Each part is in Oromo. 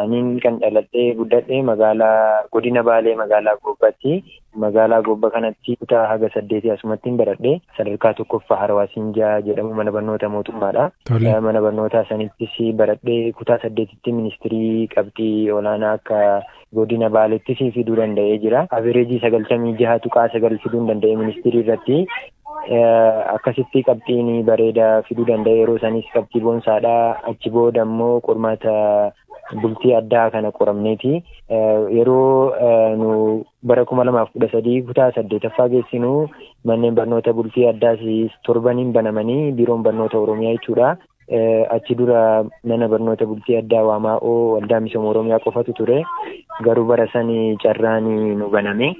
Aniin kan dhaladhee guddadhe magaalaa godina Baalee magaalaa Goobbaatti. Magaalaa Goobba kanatti kutaa haga 8 asumatti baradhe. Sadarkaa tokkoffaa Harawaa jedhamu mana barnoota mootummaadha. Mana barnootaa sanittis baradhee kutaa 8tti ministirii qabxii olaanaa akka godina Baaleettis fiduu danda'ee jira. Average 96.9 fiduu danda'e ministirii irratti. Akkasitti qabxiin bareedaa fiduu danda'e, yeroo sanis qabxii boonsaadha. Achi booda immoo qormaata bultii addaa kana qoramneeti. Yeroo nu bara 2013 kutaa 8ffaa geessinu manneen barnoota bultii addaas torbaniin banamanii biiroon barnoota Oromiyaa jechuudha. Achi dura mana barnoota bultii addaa Waamaa'oo Waldaa Misooma Oromiyaa qofatu ture. Garuu bara sani carraan nu baname.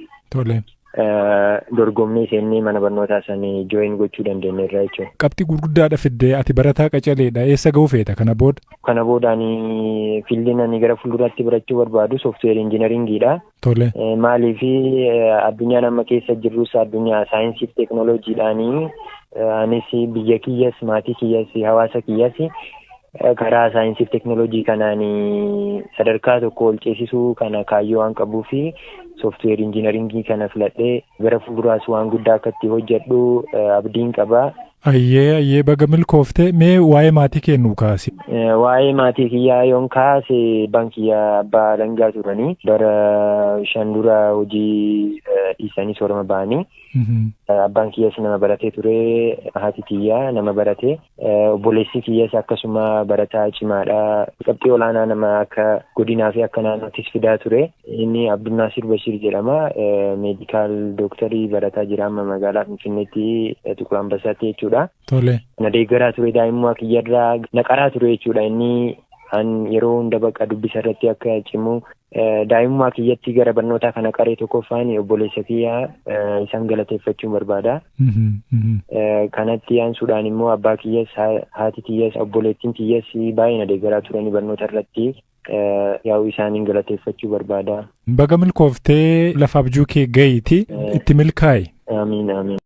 Dorgomnee seennee mana barnootaa sanii join gochuu dandeenyeerra jechuudha. Qabxii gurguddaadha fiddee, ati barataa qacaleedha. Eessa ga'uu feeta kana booda? Kana booda ani fieldiin ani gara fuulduraatti barachuu barbaadu software engineeringiidha. Maaliif, addunyaan amma keessa jirrus addunyaa saayinsii fi teekinooloojiidhaanii, anis biyya kiyyas, maatii kiyyas, hawaasa kiyyas karaa saayinsii fi teekinooloojii kanaan sadarkaa tokko ol ceesisuu kana kaayyoo waan qabuu fi software engineeringii kana filadhee gara fuulduraas waan guddaa akka itti hojjedhu abdiin qaba. Ayyee, baga milkooftee. Mee waa'ee maatii kee nuu kaasi. Waa'ee maatii kiyyaa yoon kaase, abbaan kiyyaa abbaa alangaa turanii, bara 5 dura hojii dhiisanii soorama ba'anii. Abbaan kiyyas nama baratee ture, haati kiyyaa nama barate, obboleessi kiyyas akkasuma barataa cimaadha. Qabxii olaanaa nama akka godinaa fi akka naannoottis fidaa ture. Inni Abdulnaasir Bashir jedhama. Medical doctorii barataa jira amma magaalaa Finfinneetti, Tuqur Ambassaatti jechuudha. Na deeggaraa ture, daa'imummaa kiyyarraa na qaraa ture jechuudha. Inni an yeroo hunda baqa dubbisa irratti akka cimu daa'imummaa kiyyatti gara barnootaa kana qaree tokkoffaan obboleessa kiyyaa, isaan galateeffachuun barbaada. Kanatti aansuudhaan immoo abbaa kiyyas, haati kiyyas, obboleettiin kiyyas baay'ee na deeggaraa turanii barnoota irratti, yaa'u isaaniin galateeffachuu barbaada. Baga milkooftee, lafa abjuu kee gahiiti itti milkaa'i. Amiin, amiin.